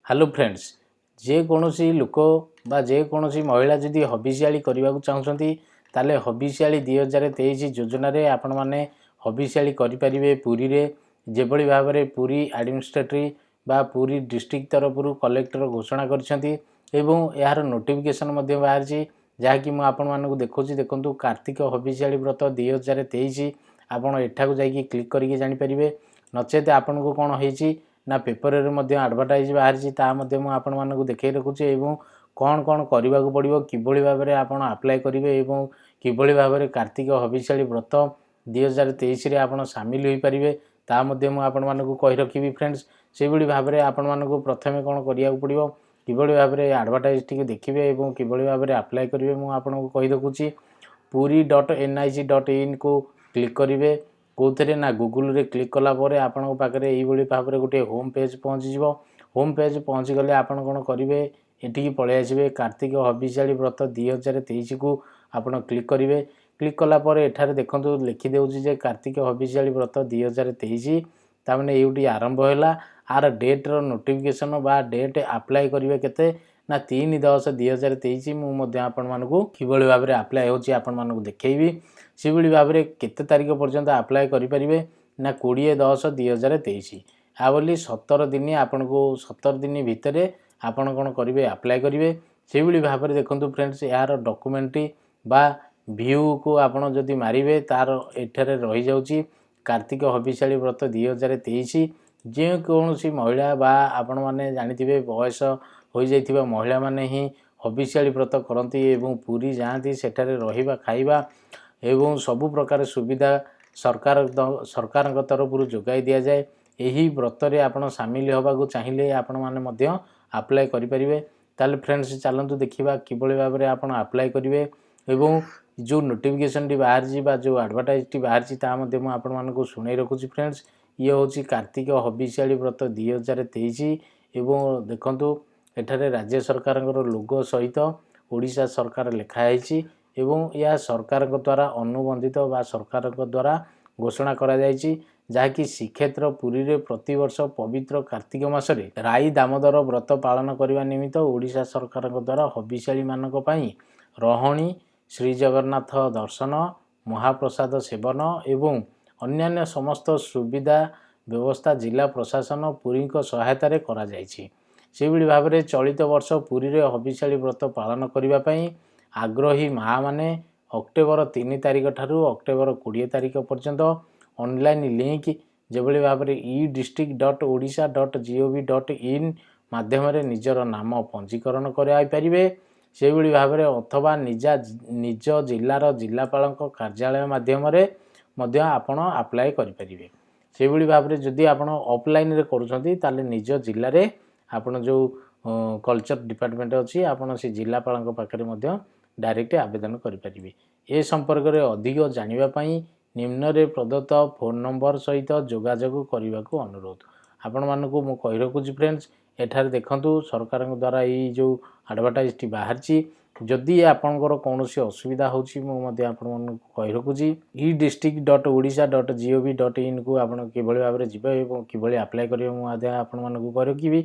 Hello friends, ଯେକୌଣସି ଲୋକ ବା ଯେକୌଣସି ମହିଳା ଯଦି ହବିଷିଆଳି କରିବାକୁ ଚାହୁଁଛନ୍ତି, ତାହେଲେ ହବିଷିଆଳି 2023 ଯୋଜନାରେ ଆପଣମାନେ ହବିଷିଆଳି କରିପାରିବେ ପୁରୀରେ। ଯେଭଳି ଭାବରେ ପୁରୀ ଆଡ଼ମିନିଷ୍ଟ୍ରେଟିଭ୍ ବା ପୁରୀ ଡିଷ୍ଟ୍ରିକ୍ଟ ତରଫରୁ କଲେକ୍ଟର ଘୋଷଣା କରିଛନ୍ତି ଏବଂ ଏହାର ନୋଟିଫିକେସନ୍ ମଧ୍ୟ ବାହାରିଛି, ଯାହାକି ମୁଁ ଆପଣମାନଙ୍କୁ ଦେଖାଉଛି। ଦେଖନ୍ତୁ, କାର୍ତ୍ତିକ ହବିଷିଆଳି ବ୍ରତ 2023, ଆପଣ ଏଠାକୁ ଯାଇକି କ୍ଲିକ୍ କରିକି ଜାଣିପାରିବେ। ନଚେତ୍ ଆପଣଙ୍କୁ କ'ଣ ହେଇଛି ନା ପେପରରେ ମଧ୍ୟ ଆଡ଼ଭର୍ଟାଇଜ୍ ବାହାରିଛି, ତାହା ମଧ୍ୟ ମୁଁ ଆପଣମାନଙ୍କୁ ଦେଖାଇ ରଖୁଛି। ଏବଂ କ'ଣ କ'ଣ କରିବାକୁ ପଡ଼ିବ, କିଭଳି ଭାବରେ ଆପଣ ଆପ୍ଲାଏ କରିବେ ଏବଂ କିଭଳି ଭାବରେ କାର୍ତ୍ତିକ ହବିଷିଆଳି ବ୍ରତ 2023ରେ ଆପଣ ସାମିଲ ହୋଇପାରିବେ, ତାହା ମଧ୍ୟ ମୁଁ ଆପଣମାନଙ୍କୁ କହି ରଖିବି। ଫ୍ରେଣ୍ଡସ୍, ସେହିଭଳି ଭାବରେ ଆପଣମାନଙ୍କୁ ପ୍ରଥମେ କ'ଣ କରିବାକୁ ପଡ଼ିବ, କିଭଳି ଭାବରେ ଆଡ଼ଭର୍ଟାଇଜ୍ ଟିକେ ଦେଖିବେ ଏବଂ କିଭଳି ଭାବରେ ଆପ୍ଲାଏ କରିବେ, ମୁଁ ଆପଣଙ୍କୁ କହି ରଖୁଛି। puri.nic.inକୁ କ୍ଲିକ୍ କରିବେ। କେଉଁଥିରେ ନା ଗୁଗୁଲରେ କ୍ଲିକ୍ କଲା ପରେ ଆପଣଙ୍କ ପାଖରେ ଏଇଭଳି ଭାବରେ ଗୋଟିଏ ହୋମ୍ ପେଜ୍ ପହଞ୍ଚିଯିବ। ହୋମ୍ ପେଜ୍ ପହଞ୍ଚିଗଲେ ଆପଣ କ'ଣ କରିବେ? ଏଠିକି ପଳେଇ ଆସିବେ। କାର୍ତ୍ତିକ ହବିଷିଆଳି ବ୍ରତ 2023କୁ ଆପଣ କ୍ଲିକ୍ କରିବେ। କ୍ଲିକ୍ କଲା ପରେ ଏଠାରେ ଦେଖନ୍ତୁ, ଲେଖିଦେଉଛି ଯେ କାର୍ତ୍ତିକ ହବିଷିଆଳି ବ୍ରତ 2023। ତାମାନେ ଏଇଠି ଆରମ୍ଭ ହେଲା। ଆର ଡେଟ୍ର ନୋଟିଫିକେସନ୍ ବା ଡେଟ୍ ଆପ୍ଲାଏ କରିବେ କେତେ ନା 3/10/2023। ମୁଁ ମଧ୍ୟ ଆପଣମାନଙ୍କୁ କିଭଳି ଭାବରେ ଆପ୍ଲାଏ ହେଉଛି ଆପଣମାନଙ୍କୁ ଦେଖେଇବି। ସେଭଳି ଭାବରେ କେତେ ତାରିଖ ପର୍ଯ୍ୟନ୍ତ ଆପ୍ଲାଏ କରିପାରିବେ ନା 20/10/2023। ଆ ବୋଲି 17 ଦିନ। ଆପଣଙ୍କୁ 17 ଦିନ ଭିତରେ ଆପଣ କ'ଣ କରିବେ? ଆପ୍ଲାଏ କରିବେ। ସେଇଭଳି ଭାବରେ ଦେଖନ୍ତୁ ଫ୍ରେଣ୍ଡସ୍, ଏହାର ଡକୁମେଣ୍ଟଟି ବା ଭିୟୁକୁ ଆପଣ ଯଦି ମାରିବେ, ତାର ଏଠାରେ ରହିଯାଉଛି କାର୍ତ୍ତିକ ହବିଷାଳି ବ୍ରତ 2023। ଯେକୌଣସି ମହିଳା ବା ଆପଣମାନେ ଜାଣିଥିବେ, ବୟସ ହୋଇଯାଇଥିବା ମହିଳାମାନେ ହିଁ ହବିଷାଳି ବ୍ରତ କରନ୍ତି ଏବଂ ପୁରୀ ଯାଆନ୍ତି। ସେଠାରେ ରହିବା, ଖାଇବା ଏବଂ ସବୁ ପ୍ରକାର ସୁବିଧା ସରକାରଙ୍କ ତରଫରୁ ଯୋଗାଇ ଦିଆଯାଏ। ଏହି ବ୍ରତରେ ଆପଣ ସାମିଲ ହେବାକୁ ଚାହିଁଲେ ଆପଣମାନେ ମଧ୍ୟ ଆପ୍ଲାଏ କରିପାରିବେ। ତାହେଲେ ଫ୍ରେଣ୍ଡସ୍, ଚାଲନ୍ତୁ ଦେଖିବା କିଭଳି ଭାବରେ ଆପଣ ଆପ୍ଲାଏ କରିବେ ଏବଂ ଯେଉଁ ନୋଟିଫିକେସନ୍ଟି ବାହାରିଛି ବା ଯେଉଁ ଆଡ଼ଭର୍ଟାଇଜ୍ଟି ବାହାରିଛି, ତାହା ମଧ୍ୟ ମୁଁ ଆପଣମାନଙ୍କୁ ଶୁଣାଇ ରଖୁଛି। ଫ୍ରେଣ୍ଡସ୍, ଇଏ ହେଉଛି କାର୍ତ୍ତିକ ହବିଷିଆଳି ବ୍ରତ 2023 ଏବଂ ଦେଖନ୍ତୁ, ଏଠାରେ ରାଜ୍ୟ ସରକାରଙ୍କର ଲୋଗୋ ସହିତ ଓଡ଼ିଶା ସରକାର ଲେଖା ହେଇଛି ଏବଂ ଏହା ସରକାରଙ୍କ ଦ୍ୱାରା ଅନୁବନ୍ଧିତ ବା ସରକାରଙ୍କ ଦ୍ୱାରା ଘୋଷଣା କରାଯାଇଛି, ଯାହାକି ଶ୍ରୀକ୍ଷେତ୍ର ପୁରୀରେ ପ୍ରତିବର୍ଷ ପବିତ୍ର କାର୍ତ୍ତିକ ମାସରେ ରାଇ ଦାମୋଦର ବ୍ରତ ପାଳନ କରିବା ନିମିତ୍ତ ଓଡ଼ିଶା ସରକାରଙ୍କ ଦ୍ୱାରା ହବିଷିଆଳିମାନଙ୍କ ପାଇଁ ରହଣି, ଶ୍ରୀଜଗନ୍ନାଥ ଦର୍ଶନ, ମହାପ୍ରସାଦ ସେବନ ଏବଂ ଅନ୍ୟାନ୍ୟ ସମସ୍ତ ସୁବିଧା ବ୍ୟବସ୍ଥା ଜିଲ୍ଲା ପ୍ରଶାସନ ପୁରୀଙ୍କ ସହାୟତାରେ କରାଯାଇଛି। ସେହିଭଳି ଭାବରେ ଚଳିତ ବର୍ଷ ପୁରୀରେ ହବିଷାଳି ବ୍ରତ ପାଳନ କରିବା ପାଇଁ ଆଗ୍ରହୀ ମାଆମାନେ ଅକ୍ଟୋବର 3 ତାରିଖ ଠାରୁ ଅକ୍ଟୋବର 20 ତାରିଖ ପର୍ଯ୍ୟନ୍ତ ଅନଲାଇନ୍ ଲିଙ୍କ ଯେଭଳି ଭାବରେ edistrict.odisha.gov.in ମାଧ୍ୟମରେ ନିଜର ନାମ ପଞ୍ଜୀକରଣ କରାଇପାରିବେ। ସେହିଭଳି ଭାବରେ ଅଥବା ନିଜ ଜିଲ୍ଲାର ଜିଲ୍ଲାପାଳଙ୍କ କାର୍ଯ୍ୟାଳୟ ମାଧ୍ୟମରେ ମଧ୍ୟ ଆପଣ ଆପ୍ଲାଏ କରିପାରିବେ। ସେହିଭଳି ଭାବରେ ଯଦି ଆପଣ ଅଫଲାଇନ୍ରେ କରୁଛନ୍ତି, ତାହେଲେ ନିଜ ଜିଲ୍ଲାରେ ଆପଣ ଯେଉଁ କଲଚର ଡିପାର୍ଟମେଣ୍ଟ ଅଛି, ଆପଣ ସେ ଜିଲ୍ଲାପାଳଙ୍କ ପାଖରେ ମଧ୍ୟ ଡାଇରେକ୍ଟ ଆବେଦନ କରିପାରିବେ। ଏ ସମ୍ପର୍କରେ ଅଧିକ ଜାଣିବା ପାଇଁ ନିମ୍ନରେ ପ୍ରଦତ୍ତ ଫୋନ୍ ନମ୍ବର ସହିତ ଯୋଗାଯୋଗ କରିବାକୁ ଅନୁରୋଧ। ଆପଣମାନଙ୍କୁ ମୁଁ କହି ରଖୁଛି ଫ୍ରେଣ୍ଡସ୍, ଏଠାରେ ଦେଖନ୍ତୁ, ସରକାରଙ୍କ ଦ୍ୱାରା ଏଇ ଯେଉଁ ଆଡ଼ଭର୍ଟାଇଜ୍ଟି ବାହାରିଛି। ଯଦି ଆପଣଙ୍କର କୌଣସି ଅସୁବିଧା ହେଉଛି, ମୁଁ ମଧ୍ୟ ଆପଣମାନଙ୍କୁ କହି ରଖୁଛି, edistrict.odisha.gov.inକୁ ଆପଣ କିଭଳି ଭାବରେ ଯିବେ ଏବଂ କିଭଳି ଆପ୍ଲାଏ କରିବେ, ମୁଁ ମଧ୍ୟ ଆପଣମାନଙ୍କୁ କହି ରଖିବି।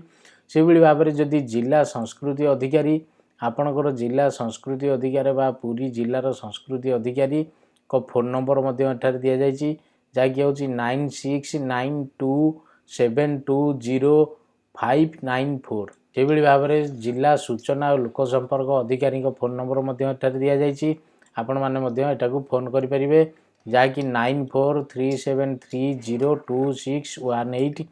ସେହିଭଳି ଭାବରେ ଯଦି ଜିଲ୍ଲା ସଂସ୍କୃତି ଅଧିକାରୀ, ଆପଣଙ୍କର ଜିଲ୍ଲା ସଂସ୍କୃତି ଅଧିକାରୀ ବା ପୁରୀ ଜିଲ୍ଲାର ସଂସ୍କୃତି ଅଧିକାରୀଙ୍କ ଫୋନ୍ ନମ୍ବର ମଧ୍ୟ ଏଠାରେ ଦିଆଯାଇଛି, ଯାହାକି ହେଉଛି 9692720594। ସେହିଭଳି ଭାବରେ ଜିଲ୍ଲା ସୂଚନା ଓ ଲୋକ ସମ୍ପର୍କ ଅଧିକାରୀଙ୍କ ଫୋନ୍ ନମ୍ବର ମଧ୍ୟ ଏଠାରେ ଦିଆଯାଇଛି। ଆପଣମାନେ ମଧ୍ୟ ଏଠାକୁ ଫୋନ୍ କରିପାରିବେ, ଯାହାକି 9437302618।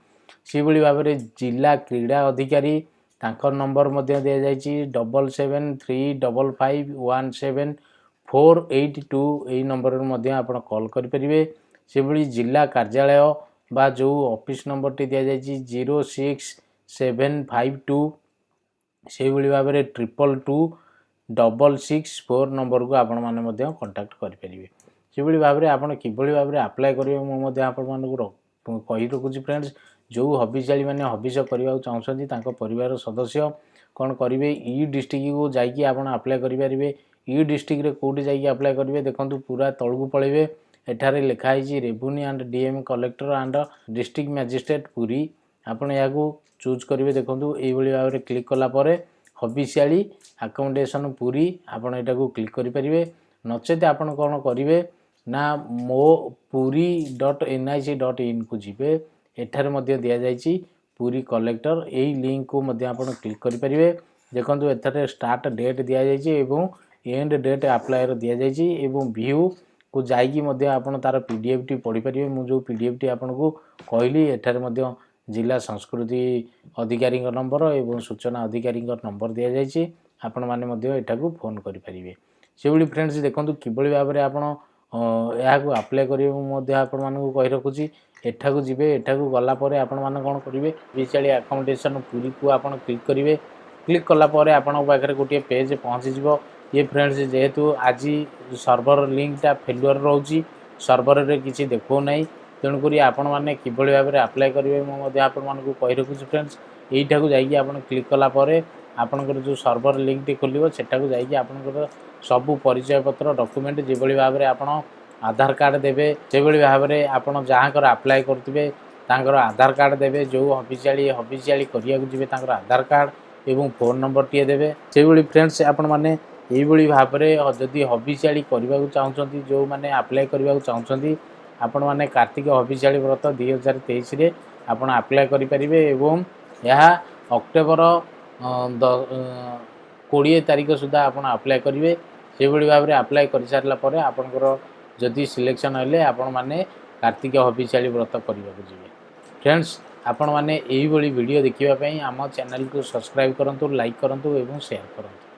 ସେହିଭଳି ଭାବରେ ଜିଲ୍ଲା କ୍ରୀଡ଼ା ଅଧିକାରୀ, ତାଙ୍କ ନମ୍ବର ମଧ୍ୟ ଦିଆଯାଇଛି, 7735517482। ଏହି ନମ୍ବରରେ ମଧ୍ୟ ଆପଣ କଲ୍ କରିପାରିବେ। ସେଭଳି ଜିଲ୍ଲା କାର୍ଯ୍ୟାଳୟ ବା ଯେଉଁ ଅଫିସ୍ ନମ୍ବରଟି ଦିଆଯାଇଛି, 06752, ସେହିଭଳି ଭାବରେ 222664 ନମ୍ବରକୁ ଆପଣମାନେ ମଧ୍ୟ କଣ୍ଟାକ୍ଟ କରିପାରିବେ। ସେଭଳି ଭାବରେ ଆପଣ କିଭଳି ଭାବରେ ଆପ୍ଲାଏ କରିବେ, ମୁଁ ମଧ୍ୟ ଆପଣମାନଙ୍କୁ କହି ରଖୁଛି। ଫ୍ରେଣ୍ଡସ୍, ଯେଉଁ ହବିଷାଳୀ ମାନେ ହବିଷ କରିବାକୁ ଚାହୁଁଛନ୍ତି, ତାଙ୍କ ପରିବାର ସଦସ୍ୟ କ'ଣ କରିବେ? ଇ ଡିଷ୍ଟ୍ରିକ୍ଟକୁ ଯାଇକି ଆପଣ ଆପ୍ଲାଏ କରିପାରିବେ। ଇ ଡିଷ୍ଟ୍ରିକ୍ଟରେ କେଉଁଠି ଯାଇକି ଆପ୍ଲାଏ କରିବେ? ଦେଖନ୍ତୁ, ପୁରା ତଳକୁ ପଳେଇବେ। ଏଠାରେ ଲେଖା ହେଇଛି Revenue and DM, Collector and District Magistrate, Puri। ଆପଣ ଏହାକୁ ଚୁଜ୍ କରିବେ। ଦେଖନ୍ତୁ, ଏଇଭଳି ଭାବରେ କ୍ଲିକ୍ କଲା ପରେ ହବିଷିଆଳି ଆକୋମୋଡେସନ୍ ପୁରୀ, ଆପଣ ଏଟାକୁ କ୍ଲିକ୍ କରିପାରିବେ। ନଚେତ୍ ଆପଣ କ'ଣ କରିବେ ନା ମୋ puri.nic.inକୁ ଯିବେ। ଏଠାରେ ମଧ୍ୟ ଦିଆଯାଇଛି ପୁରୀ କଲେକ୍ଟର, ଏଇ ଲିଙ୍କକୁ ମଧ୍ୟ ଆପଣ କ୍ଲିକ୍ କରିପାରିବେ। ଦେଖନ୍ତୁ, ଏଥିରେ ଷ୍ଟାର୍ଟ ଡେଟ୍ ଦିଆଯାଇଛି ଏବଂ ଏଣ୍ଡ ଡେଟ୍ ଆପ୍ଲାଏର ଦିଆଯାଇଛି ଏବଂ ଭିଉକୁ ଯାଇକି ମଧ୍ୟ ଆପଣ ତା'ର ପିଡିଏଫ୍ଟି ପଢ଼ିପାରିବେ। ମୁଁ ଯେଉଁ ପିଡିଏଫ୍ଟି ଆପଣଙ୍କୁ କହିଲି, ଏଠାରେ ମଧ୍ୟ ଜିଲ୍ଲା ସଂସ୍କୃତି ଅଧିକାରୀଙ୍କ ନମ୍ବର ଏବଂ ସୂଚନା ଅଧିକାରୀଙ୍କ ନମ୍ବର ଦିଆଯାଇଛି। ଆପଣମାନେ ମଧ୍ୟ ଏଠାକୁ ଫୋନ୍ କରିପାରିବେ। ସେଭଳି ଫ୍ରେଣ୍ଡସ୍, ଦେଖନ୍ତୁ କିଭଳି ଭାବରେ ଆପଣ ଏହାକୁ ଆପ୍ଲାଏ କରିବେ, ମୁଁ ମଧ୍ୟ ଆପଣମାନଙ୍କୁ କହି ରଖୁଛି। ଏଠାକୁ ଯିବେ। ଏଠାକୁ ଗଲା ପରେ ଆପଣମାନେ କ'ଣ କରିବେ? ହବିଷିଆଳି ଆକୋମୋଡେସନ୍ ପୁରୀକୁ ଆପଣ କ୍ଲିକ୍ କରିବେ। କ୍ଲିକ୍ କଲା ପରେ ଆପଣଙ୍କ ପାଖରେ ଗୋଟିଏ ପେଜ୍ ପହଞ୍ଚିଯିବ। ଇଏ ଫ୍ରେଣ୍ଡସ୍, ଯେହେତୁ ଆଜି ସର୍ଭର ଲିଙ୍କଟା ଫେଲୁଅର୍ ରହୁଛି, ସର୍ଭରରେ କିଛି ଦେଖାଉ ନାହିଁ, ତେଣୁକରି ଆପଣମାନେ କିଭଳି ଭାବରେ ଆପ୍ଲାଏ କରିବେ, ମୁଁ ମଧ୍ୟ ଆପଣମାନଙ୍କୁ କହି ରଖୁଛି। ଫ୍ରେଣ୍ଡସ୍, ଏଇଠାକୁ ଯାଇକି ଆପଣ କ୍ଲିକ୍ କଲା ପରେ ଆପଣଙ୍କର ଯେଉଁ ସର୍ଭର ଲିଙ୍କଟି ଖୋଲିବ, ସେଠାକୁ ଯାଇକି ଆପଣଙ୍କର ସବୁ ପରିଚୟ ପତ୍ର ଡକୁମେଣ୍ଟ, ଯେଭଳି ଭାବରେ ଆପଣ ଆଧାର କାର୍ଡ଼ ଦେବେ, ସେଭଳି ଭାବରେ ଆପଣ ଯାହାଙ୍କର ଆପ୍ଲାଏ କରୁଥିବେ ତାଙ୍କର ଆଧାର କାର୍ଡ଼ ଦେବେ, ଯେଉଁ ହବିଷିଆଳି ହବିଷିଆଳି କରିବାକୁ ଯିବେ ତାଙ୍କର ଆଧାର କାର୍ଡ଼ ଏବଂ ଫୋନ୍ ନମ୍ବରଟିଏ ଦେବେ। ସେଭଳି ଫ୍ରେଣ୍ଡସ୍, ଆପଣମାନେ ଏଇଭଳି ଭାବରେ ଯଦି ହବିଷିଆଳି କରିବାକୁ ଚାହୁଁଛନ୍ତି, ଯେଉଁମାନେ ଆପ୍ଲାଏ କରିବାକୁ ଚାହୁଁଛନ୍ତି, ଆପଣମାନେ କାର୍ତ୍ତିକ ହବିଷିଆଳି ବ୍ରତ 2023ରେ ଆପଣ ଆପ୍ଲାଏ କରିପାରିବେ ଏବଂ ଏହା ଅକ୍ଟୋବର 20 ତାରିଖ ସୁଦ୍ଧା ଆପଣ ଆପ୍ଲାଏ କରିବେ। ସେଭଳି ଭାବରେ ଆପ୍ଲାଏ କରିସାରିଲା ପରେ ଆପଣଙ୍କର ଯଦି ସିଲେକ୍ସନ୍ ହେଲେ ଆପଣମାନେ କାର୍ତ୍ତିକ ହବିଷିଆଳି ବ୍ରତ କରିବାକୁ ଯିବେ। ଫ୍ରେଣ୍ଡସ୍, ଆପଣମାନେ ଏଇଭଳି ଭିଡ଼ିଓ ଦେଖିବା ପାଇଁ ଆମ ଚ୍ୟାନେଲକୁ ସବସ୍କ୍ରାଇବ୍ କରନ୍ତୁ, ଲାଇକ୍ କରନ୍ତୁ ଏବଂ ସେୟାର କରନ୍ତୁ।